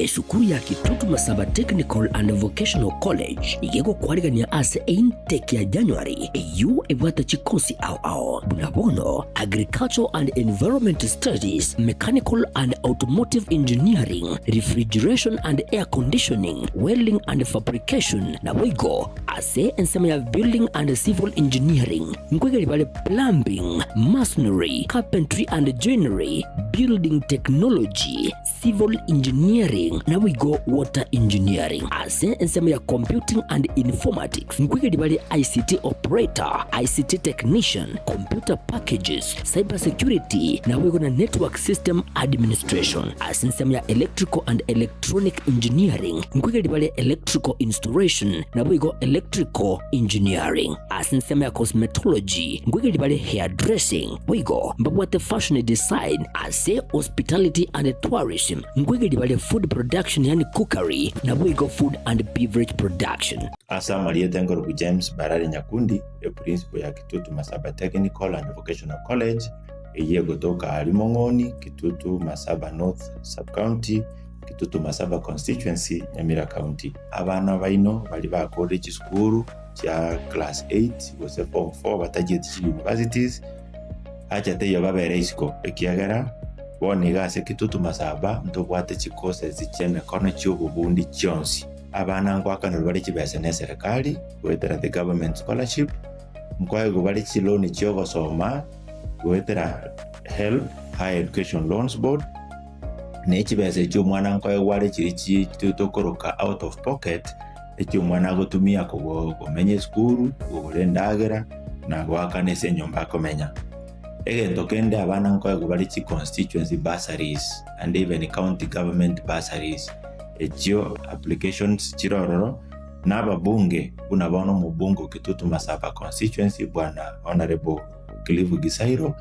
Esukuru ya Kitutu Masaba Technical and Vocational College nigo egokwarigania ase eintake ya January eyio ebwate chikosi ao ao buna bono Agricultural and Environment Studies, Mechanical and Automotive Engineering, Refrigeration and Air Conditioning, Welding and Fabrication naboigo ase ensemo ya Building and Civil Engineering nkoigeri bare Plumbing, Masonry, Carpentry and Joinery, Building Technology, Civil Engineering naboigo Water Engineering. Ase ensemo ya Computing and Informatics nkoigeria bare ICT Operator, ICT Technician, Computer Packages, Cyber Security naboigo na Network System Administration. Ase ensemo ya Electrical and Electronic Engineering nkoigeria bare Electrical Installation naboigo Electrical Engineering. Ase ensemo ya Cosmetology nkoigeria bare Hairdressing boigo mbabwate Fashion Design. Ase Hospitality and Tourism nkoigeria bare Food Production yaani Cookery naboigo Food and Beverage Production. Ase amarieta enkorokwa James Barari Nyakundi, eprinciple ya Kitutu Masaba Technical and Vocational College, eyio egotoka aaria Mong'oni, Kitutu Masaba North Sub-County, Kitutu Masaba Constituency, Nyamira County. Abana baino baria bakorire chisukuru chia class eight gose form four batachieti chi universities, Acha teiyo babere isiko, ekiagera bono iga ase Kitutu Masaba ntobwate chicourses chi'emekono chi'obobundi chionsi. Abana ngoakanerwa bare chibesa n'eserekari goetera the government scholarship, nkoegwa bare chiloan chi'ogosoma goetera HELB, Higher Education Loans Board, ne chibesa echio omwana nkoegwa are chiria chi tokoroka out of pocket, echio omwana agotumia komenya esukuru, kogora endagera, na goakana ase enyomba akomenya. Egento kende abana nkoegwa bare chi constituency bursaries and even county government bursaries, echio applications chire ororo, na ababunge buna bono omobunge o Kitutu Masaba constituency bwana Honourable Cliff Gisairo,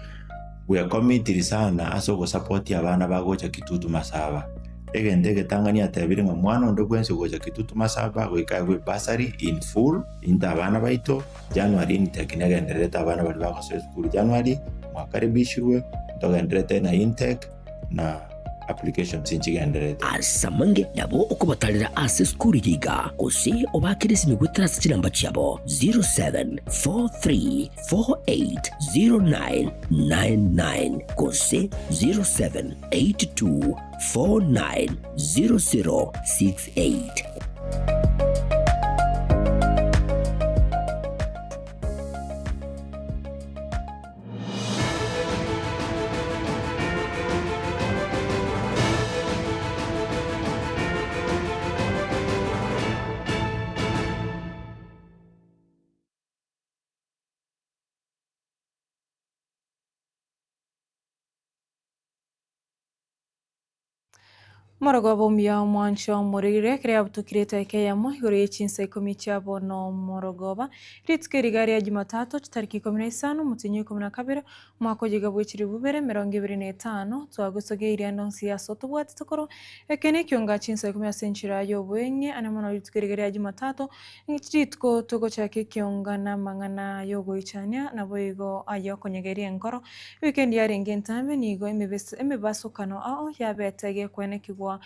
bwekomitiri sana ase ogosapotia abana bagocha Kitutu Masaba. Egento egetang'ani atebire ng'a mwana onde bwensi ogocha Kitutu Masaba goika aegwe ebursary in full, into abana baito, January intake negendererete abana baria bagosoa esukuru January, mwakaribishirwe, ntogendererete na intake na applications nchigendererete. Ase amange nabo okobatarera ase esukuru eye iga, gose obaakere esimi goetera ase chinamba chiabo 0743480999 gose 0782 490068. Omorogoba omuya omwancho omorire ekero yabutukire etaika eyemo igoro ye chinsa ikomi chia bono omorogoba. Rituko eri iga ria Jumatatu chitariki ikomi na isano omotienyi o ikomi na kabere omwaka oyo iga bwe chilifu bibere emerongo ebere na etano twagosogeirie ande onsi ase otobwatete korwa eke nekio nga chinsa ikomi ase enchera y'obweng'e ane mono rituko eri iga ria Jumatatu rituko togochaka ekionga na amang'ana y'ogoichania naboigo ay'okonyegeria enkoro Ewikendi yarenge entambe nigo emebasokano ao yabete gekwenekigwa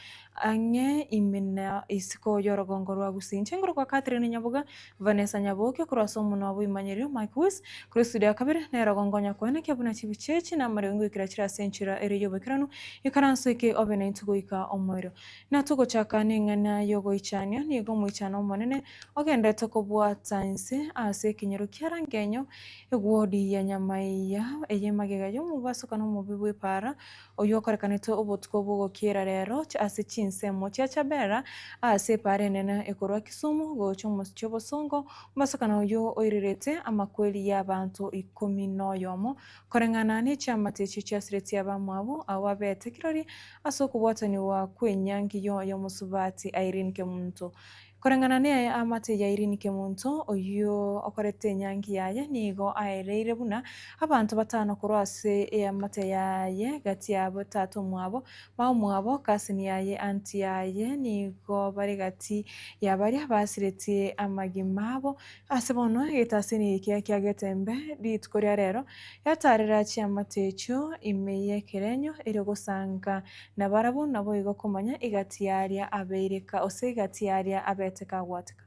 ang'e ime na isiko y'orogongo rwa Gusii. Inche nkorokwa Catherine Nyaboga, Vanessa Nyaboke korwa ase omonwa bw'Imanyerio, Mike Wis, korwa estudio ya kabere, nere ogongonya kwenekia buna chibicha echi na amariogi ngoikera chire ase enchera ere y'oboikeranu, ikaranso eke obe naintwe goika omoerio. Na togochaka neng'ana y'ogoichania, nigo omoichano omonene ogenderete kobwata inse ase ekenyoro kia Rangenyo Egwodi ya nyamaiya eye magega y'omobasokano omobe bw'epaara, oyio okorekanete obotuko bw'ogokiera rero ase chinsemo chia Chabera ase epaara enene ekorwa Kisumu gocha omochie obosongo, omobasokano oyio oirerete amakweri y'abanto ikomi noyomo, koreng'ana nechiamate echio chiasiretie abamwabo abwo babete kirori ase okobwatanigwa kw'enyangi y'omosubati Irene Kemunto. Koreng'ana neamate ya Irene Kemunto, oyio okorete enyangi yaye, nigo aereire buna abanto batano korwa ase eamate yaye gati yabo tata omwabo, mama omwabo, cousin yaye, aunty yaye nigo bare gati ya baria basiretie amagima abo. Ase bono egetasini eke kia Getembe rituko ria rero yatarera chiamate echio ime y'ekerenyo erio gosanka Nabarabwo naboigo komanya egati y'aria abeire ka ose egati y'aria abete kagwateka.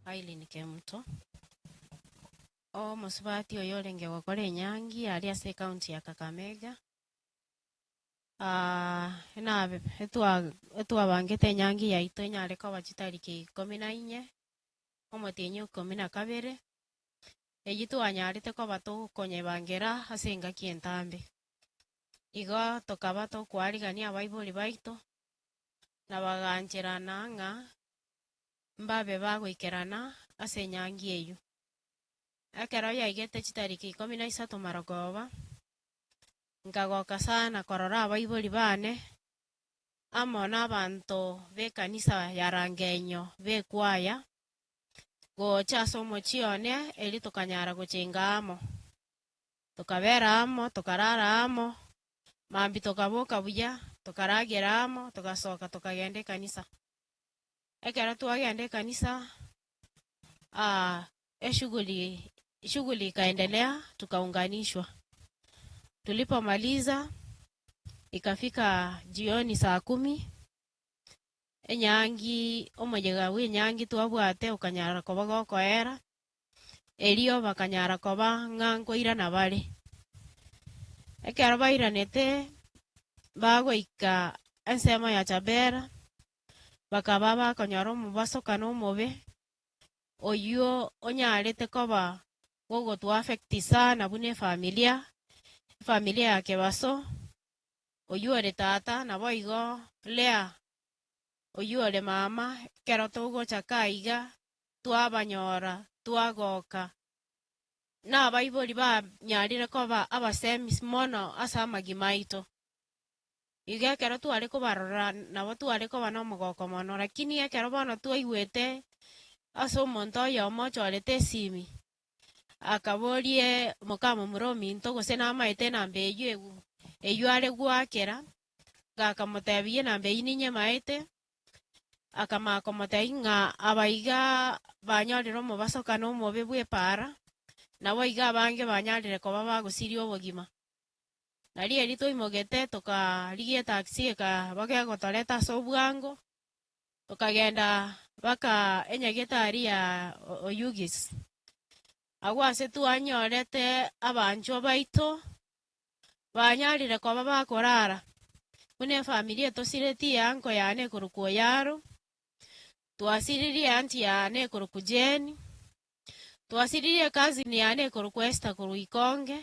Aileen Kemunto, omosubati oyo orenge gokora enyangi aria ase ecounty ya Kakamega, etwabangete enyangi yaito enyare koba chitariki ikomi na inye, omotienyi o ikomi na kabere, eyio twanyarete koba tokonyebangera ase engaki entambe. Igo tokaba tokwarigania abaibori baito, na bagancherana ng'a mbabe bagoikerana ase enyangi eyio. Ekero yaigete chitariki ikomi na isato marogoba, nkagoka sana korora abaibori baane amo nabanto b'ekanisa ya Rangenyo b'ekwaya gocha ase omochie one erio tokanyara gochenga amo. Tokabera amo, tokarara amo, mambia tokaboka buya, tokaragera amo, togasoka tokagenda ekanisa. Ekero twagenda ekanisa, eshughuli shughuli ikaendelea, tukaunganishwa. Tulipomaliza, ikafika jioni saa kumi, enyangi omoyega bw'enyangi twabwate okanyara koba gokoera. Erio bakanyara koba ng'a nkoirana bare. Ekero bairanete, bagoika ensemo ya Chabera, bakaba bakonyora omobasokano omobe, oyio onyarete koba gogotoaffect sana buna efamilia, efamilia ya Kebaso, oyio ore tata, naboigo Leah, oyio ore mama, ekero togocha ka iga, twabanyora, twagoka. Nabaibori banyarire koba abasemi mono ase amagima aito. Igo ekero tware kobarora nabo tware koba nomogoko mono, lakini ekero bono twaigwete ase omonto oyomo ochorete esimi, akaborie mokamomura ominto gose namaete enamba eyio eyio are goakera, gakamotebia enamba eyio ninyemaete. Akamanya komotebia ng'a aba iga banyorire omobasokano omobe bw'epaara, nabo iga abange banyarire koba bagosiria obogima. Nario erio twaimogete tokarigia etaxi ekaba gegotoreta ase obwango, tokagenda mpaka enyagetari ya Oyugis. Agwo ase twanyorete abanchwa baito banyarire koba bakorara, buna efamiri etosiretie eanko yane ekorokwa Oyaro, twasiririe eanti yane ekorokwa Jane, twasiririe ecousin yane ekorokwa Esther korwa Ikonge,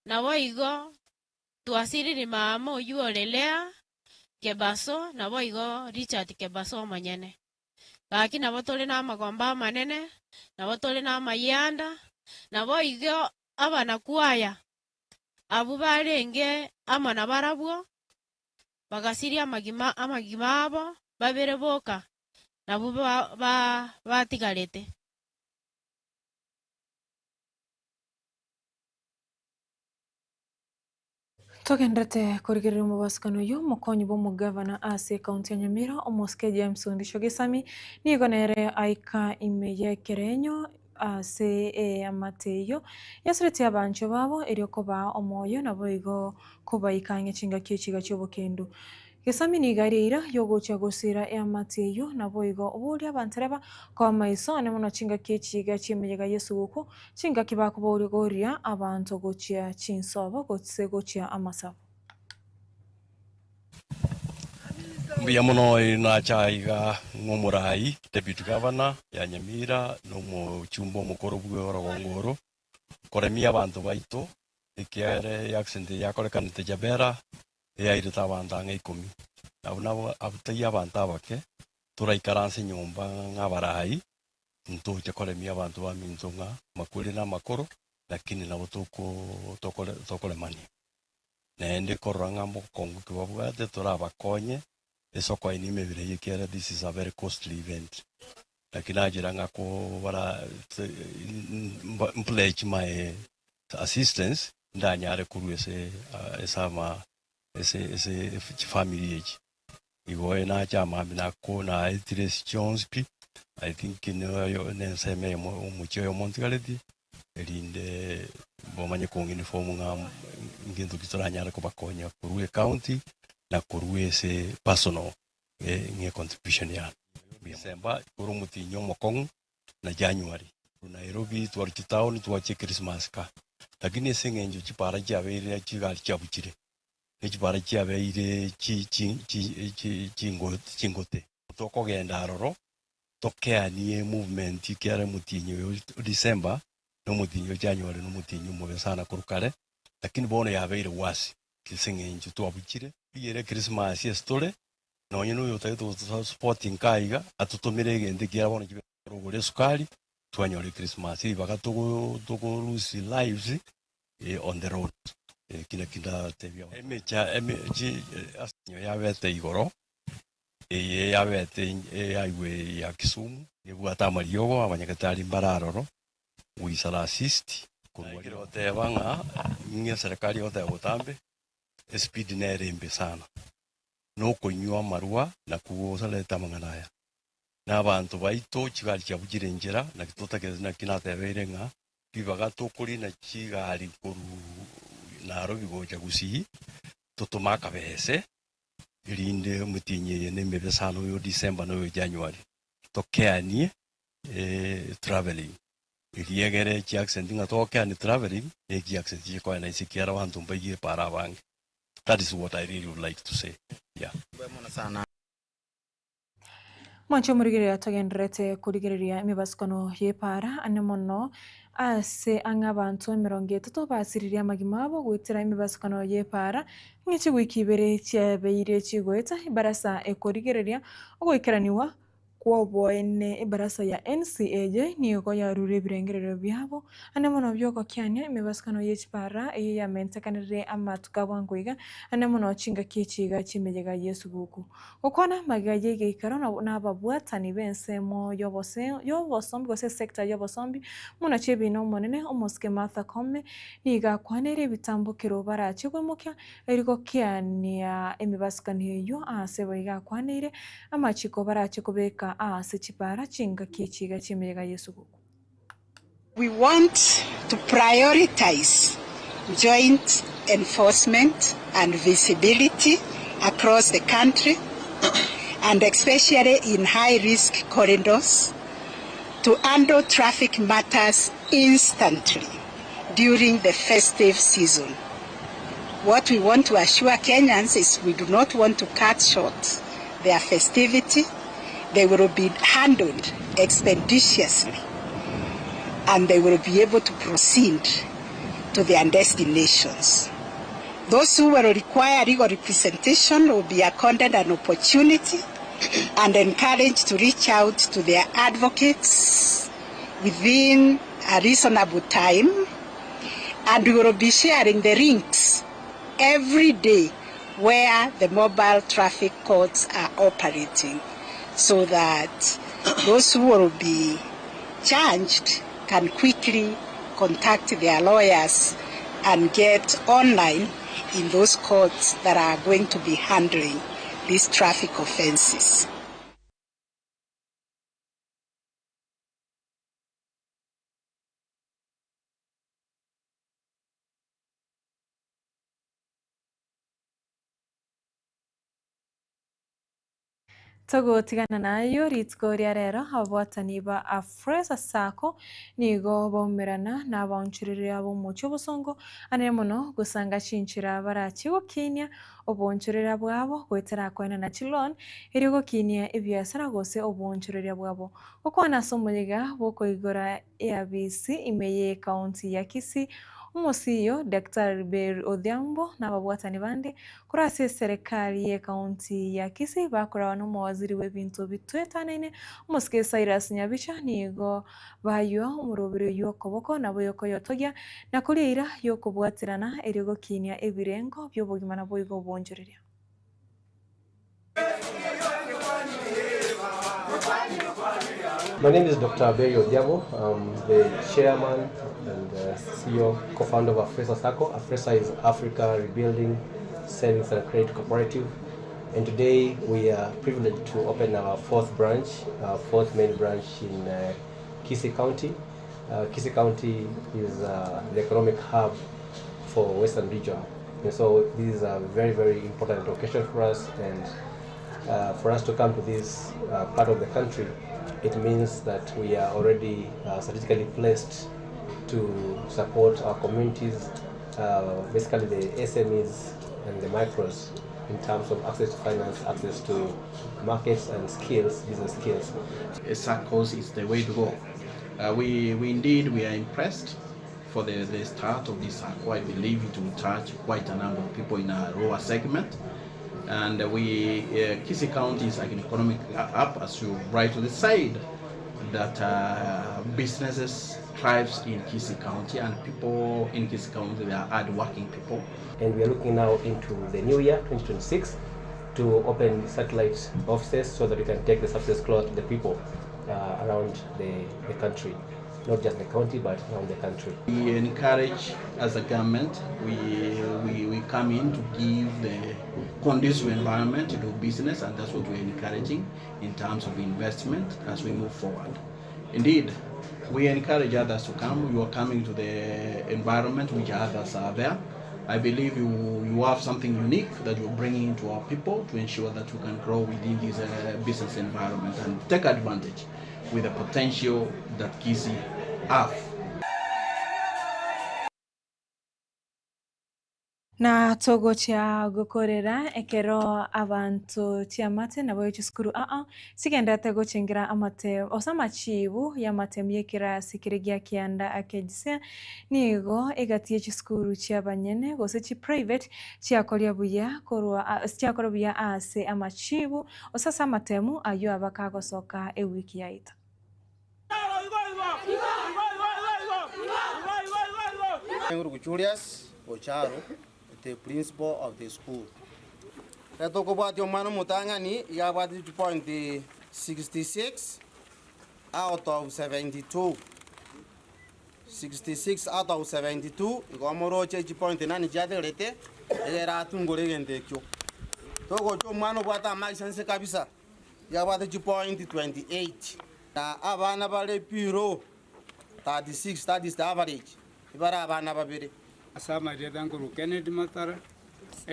naboigo twasiririe mama oyio ore Leah Kebaso, naboigo Richard Kebaso omonyene. Gaki nabo tore namagomba amanene, nabo tore namayianda, naboigo abanakwaya Abwo barenge amo nabarabwo bagasiria amagima amagima abo babere boka, nabwo batigarete. Togenderete korigereria omobasukano oyio, omokonyi bw'omogavana ase ekaunti ya Nyamira, omosike James Ondisho Gesami, nigo nere aika ime y'ekerenyo Ase eamate eyio yasiretie abanchwa babo, erio kobaa omoyo, naboigo kobaika ang'e chingaki echiga chi'obokendu. Gesami nigo aria eira y'ogochia gosiira eamate eyio, naboigo oboria abantereba koa amaiso ane mono chingaki echiga chi'emeyega y'esuguku, chingaki bakobogoria abanto gochia chinsobo gose gochia amasabo. Mbuya mono nacha aiga ng'omorai, Deputy Governor ya Nyamira, na omochumba omokoro bwe orogongo oro, koremia abanto baito, ekiagera eaccident eye yakorekanete Chabera, eyairete abanto ang'e ikomi. Nabo nabo abwo taiyo abanto abake, toraikaranse nyomba ng'abarai, ntoche koremia abanto baminto ng'a makweri na amakoro, lakini nabo toko tokore tokoremania. Naende korora ng'a mbokongu ki babwate torabakonye, Ase okoenia emebere eye ekiagera this is a very costly event. Naki nachera ng'a kobara mpledge my assistance ndanyare korwa ase ase ama ase ase chifamiri echi. Igo nacha amambia nako naetire ase chionsi pi, I think noyo nensemo eyemo omochie oyomo ntigaretie, erinde bamanye kong'inifomu ng'a ngento ki toranyare kobakonya korwa ecounty na korwa ase personal ng'e contribution yane. December ore omotienyi omokong'u na January. Korwa Nairobi twarwa chitown twachia Christmas ka, lakini ase eng'encho chipara chiabeire chigari chiabuchire, ne chipara chiabeire chi chi chi chi chingo chingote. Tokogenda aroro tokeanie movement ekiagera omotienyi oyo o December na omotienyi o January na omotienyi omobe sana korwa kare, lakini bono yabeire worse ase eng'encho twabuchire. Rigiya ere Christmas ase tore, nonye na oyo otagete gotosupport nka iga, atotomere egento ekiagera bono chibe torogore esukari, twanyora echristmas ribaga togo togo lose lives on the road. Eki naki ndatebie abanto. Emecha eme chi ase yabete igoro, eye yabete ehighway ya Kisumu, nebwate amariogo, abanyagetari mbare aroro, we shall assist korwa riria. Goteba ng'a ng'a eserekari egoteba botambe, espeed nere embe sana, na okonywa amarwa nakwo gosarete amang'ana aya. Na abanto baito chigari chiabo chire nchera, naki totagete naki natebeire ng'a ribaga tokorina chigari korwa Nairobi gocha Gusii, totome akabese, erinde omotienyi eye nemebe sana oyo December na oyo January, tokeanie travelling. Erio egere chiaccident ng'a tokeanie travelling, ne chiaccident chikoenda inse ekiagera abanto mbaiyo epara abange. That is what I really would like to say, yeah. Mbuya mono sana. Mwanche omorigereria togendererete korigereria emebasukano y'epaara ane mono ase ang'e abanto emerongo etato basiririe amagima abo goetera emebasukano y'epaara ng'a chiwiki ibere chiabeire chigoeta ebarasa ekorigereria ogoikeranigwa kw'oboene ebarasa ya NCAJ nigo yarure ebirengererio biabo ande mono bi'ogokiania emebasukano ye chipaara eyio yamentekanire amatuko a bwango iga ande mono chingaki echi iga chi'emeyega y'esuguku. Gokwana magega y'egeikaro nababwatani b'ensemo y'obosombi gose esector y'obosombi buna chi'ebiina omonene omosike Martha Koome nigo akwaneire ebitambokero barache koimokia erio gokiania emebasukano eyio aase boigo akwaneire amachiko barache kobeka aase chipara chingaki echiga chi'emeyega y'esuguku. We want to prioritize joint enforcement and visibility across the country and especially in high risk corridors to handle traffic matters instantly during the festive season. What we want to assure Kenyans is we do not want to cut short their festivity, they will be handled expeditiously and they will be able to proceed to their destinations. Those who will require legal representation will be accorded an opportunity and encouraged to reach out to their advocates within a reasonable time and we will be sharing the links every day where the mobile traffic courts are operating so that those who will be charged can quickly contact their lawyers and get online in those courts that are going to be handling these traffic offences. Togotigana nayio rituko ria rero, ababwatani ba Afresa Sacco nigo baumerana nabaonchoreria b'omochie obosongo anene mono gosanga chinchera barachie gokinia oboonchoreria bwabo goetera koenana chiloan erio gokinia ebiasara gose oboonchoreria bwabo. Gokwana ase omoyega bw'okoigora Eabisi ime y'Ekaunti ya Kisii, Omosiyo Daktari Berry Odhiambo na ababwatani bande korwa ase eserekari y'Ekaunti ya Kisii bakoragwa n'omowaziri bw'ebinto bitwetanaine Omosike Cyrus Nyabicha nigo baywa omoroberi oyio okoboko nabo yokoyotogia na koria eira y'okobwaterana erio gokinia ebirengo bi'obogima naboigo obonchoreria. My name is Dr. Berry Odhiambo. I'm the chairman and CEO, co-founder of Afrisa Sacco. Afrisa is Africa Rebuilding Savings and Credit Cooperative. And today we are privileged to open our fourth branch, our fourth main branch in Kisii County. Kisii County is the economic hub for Western region. And so this is a very, very important location for us, and for us to come to this part of the country, it means that we are already strategically placed to support our communities, basically the SMEs and the micros, in terms of access to finance, access to markets and skills, business skills. SACCOs is the way to go. We are impressed for the start of this SACCO. I believe it will touch quite a number of people in our lower segment. And Kisii County is like an economic hub, as you rightly said, that businesses thrives in Kisii County, and people in Kisii County, they are hardworking people. And we are looking now into the new year, 2026, to open satellite offices so that we can take the services closer to the people around the country. Not just the county, but around the country. We encourage, as a government, we come in to give the conducive environment to do business, and that's what we're encouraging in terms of investment as we move forward. Indeed, we encourage others to come. You are coming to the environment which others are there. I believe you have something unique that you're bringing to our people to ensure that we can grow within this business environment and take advantage with the potential that Kisii have. Na togochia gokorera ekero abanto chiamate nabo chisukuru aa chigendete gochengera amate ose amachibu y'amatemu y'ekerasi kere gia kianda akegisia nigo egati y'echisukuru chiabanyene gose chi private chiakoria buya korwa chiakora buya ase amachibu ose ase amatemu aywo abakagosoka ewiki yaito. Julius Ocharo, the principal of the school. Etokobwati omwana omotang'ani iga abwate 2.66 out of 72. 66 out of 72 igo omoroche 2.9 chiaterete egera atungore egento ekio. Togocha omwana obwate amaisense kabisa iga abwate 2.28 na abana bare piro 36, that is the average. Ibara abana babere. Asama Nguru Kennedy Matara,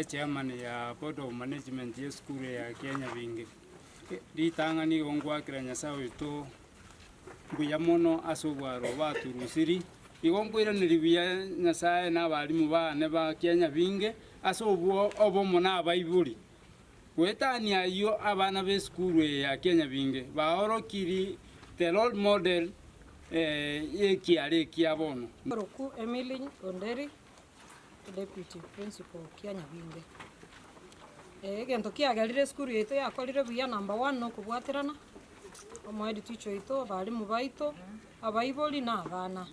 chairman ya Board of Management ya school ya Kenya Bingi. Ritang'ani gongwakira Nyasaye oito mbuya mono ase obwaro baturusiri. Igo nkoiraneri buya Nyasaye na abarimu bane ba Kenya Bingi ase obwo obomo na abaibori. Gwetania ayio abana be school ya Kenya Bingi baorokiri the role model yekiare kia bono. Roku Emily Onderi, Deputy Principal kia Nyabinge. Egento kiagerire skuru yetu yakorire buya number 1 no kubwaterana. Omoedi teacher ito abarimu baito abaibori na abana.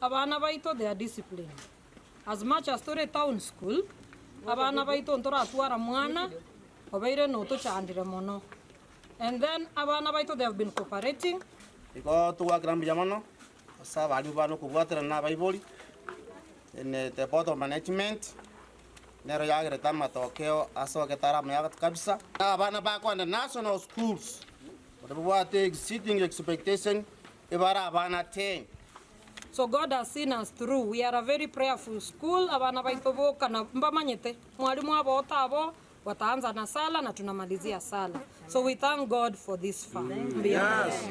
Abana baito they are disciplined. As much as tore town school, abana baito ntoratwara mwana obeire no tochandire mono. And then abana baito they have been cooperating. Iko tuwakira mbuya mono ase abarimu bano kubwaterana na abaibori in the board of management nero yagerete amatokeo asogete aramaya kabisa. Abana bakwenda national schools babwate exceeding expectation ibara abana 10. So God has seen us through. We are a very prayerful school. Abana baito boka na mbamanyete mwalimu abo otabo wataanza na sala na tunamalizia sala. So we thank God for this far. Yes.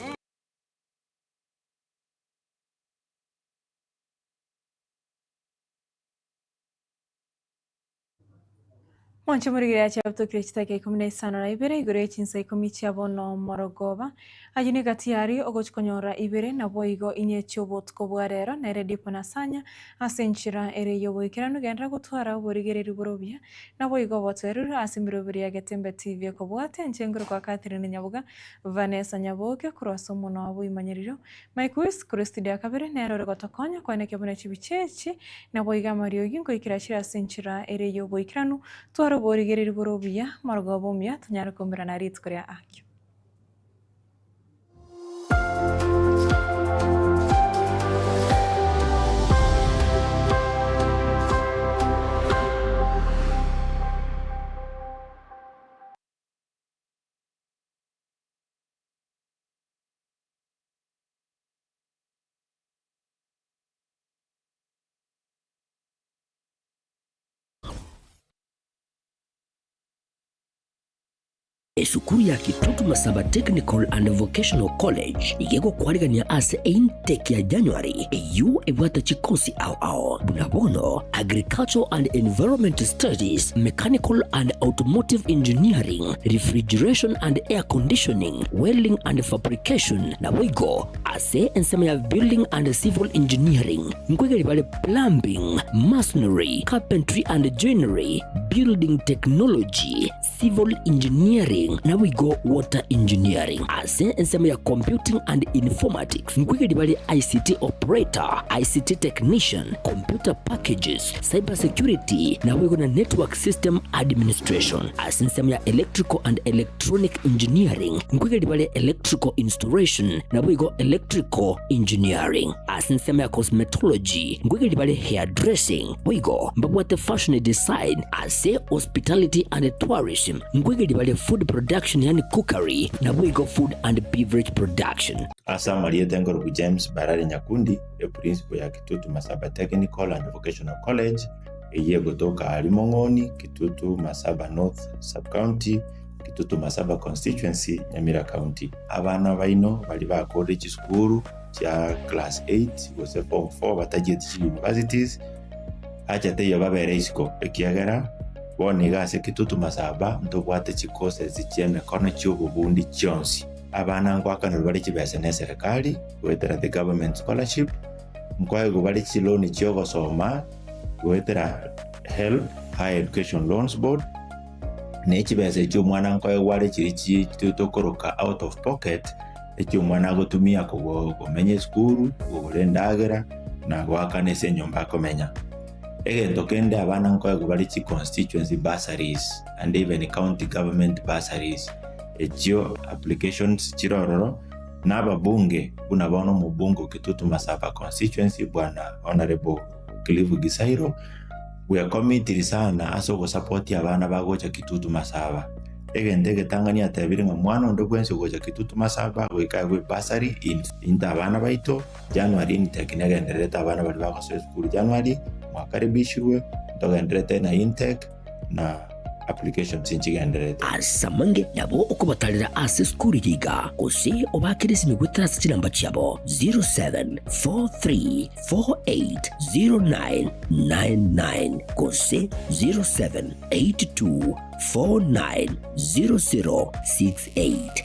Mwanche murigire achabutokire chitaka 15 na igoro echinsa 10 chiabono morogoba ayu ni gatiari ogochikonyora ibere nabo igo inye chiobotuko bwa rero nere dipo nasanya ase enchera ere yoboikeranu genderera gotwara oborigereri borobia nabo igo botweruru ase emiroberi ya Getembe TV ekobwate enchengero kwa Catherine Nyabuga Vanessa Nyaboke korwa ase omonwa obo imanyeriro Mike Wis korwa studio ya kabere nere ore gotokonya kwaneke buna chibichechi nabo iga amariogi nkoikera chire ase enchera ere yoboikeranu twara oborigereri borobuya morogoba omuya tonyare komerana rituko ria akio. Esukuru ya Kitutu Masaba Technical and Vocational College iga egokwarigania ase eintake ya January eyio ebwate chikosi ao ao buna bono Agricultural and Environment Studies, Mechanical and Automotive Engineering, Refrigeration and Air Conditioning, Welding and Fabrication naboigo ase ensemo ya Building and Civil Engineering nkoigeria bare Plumbing, Masonry, Carpentry and Joinery, Building Technology, Civil Engineering naboigo Water Engineering. Ase ensemo ya Computing and Informatics nkoigeria bare ICT Operator, ICT Technician, Computer Packages, Cyber Security naboigo na Network System Administration. Ase ensemo ya Electrical and Electronic Engineering nkoigeria bare Electrical Installation naboigo Electrical Engineering. Ase ensemo ya Cosmetology nkoigeria bare Hairdressing boigo mbabwate Fashion Design. Ase Hospitality and Tourism nkoigeria bare Food Production yaani Cookery naboigo Food and Beverage Production. Ase amarieta enkorokwa James Barari Nyakundi, eprincipo ya Kitutu Masaba Technical and Vocational College, eyio egotoka aria Mong'oni, Kitutu Masaba North Sub-County, Kitutu Masaba Constituency, Nyamira County. Abana baino baria bakorire chisukuru chia class 8 gose form 4 batachieti chi universities, acha teiyo babere isiko, ekiagera bono iga ase Kitutu Masaba ntobwate chicourses chi'emekono chi'obobundi chionsi. Abana ngoakanerwa bare chibesa neserekari goetera the government scholarship, nkoegwa bare chiloan chi'ogosoma goetera HELB, Higher Education Loans Board, ne chibesa echio omwana nkoegwa are chiria chi tokoroka out of pocket, echio omwana agotumia komenya esukuru, kogora endagera, na goakana ase enyomba akomenya. Egento kende abana nkoegwa bare chi constituency bursaries and even county government bursaries, echio applications chire ororo, na ababunge buna bono omobunge o Kitutu Masaba constituency bwana Honourable Cliff Gisairo, bwekomitiri sana ase ogosapotia abana bagocha Kitutu Masaba. Egento egetang'ani atebire ng'a mwana onde bwensi ogocha Kitutu Masaba goika aegwe ebursary in into abana baito January intake negendererete abana baria bagosoa esukuru January mwakaribishirwe ntogendererete na intake na applications nchigendererete. Ase amange nabo okobatarera ase esukuru eye iga, gose obaakere esimi goetera ase chinamba chiabo 0743480999 gose 0782490068.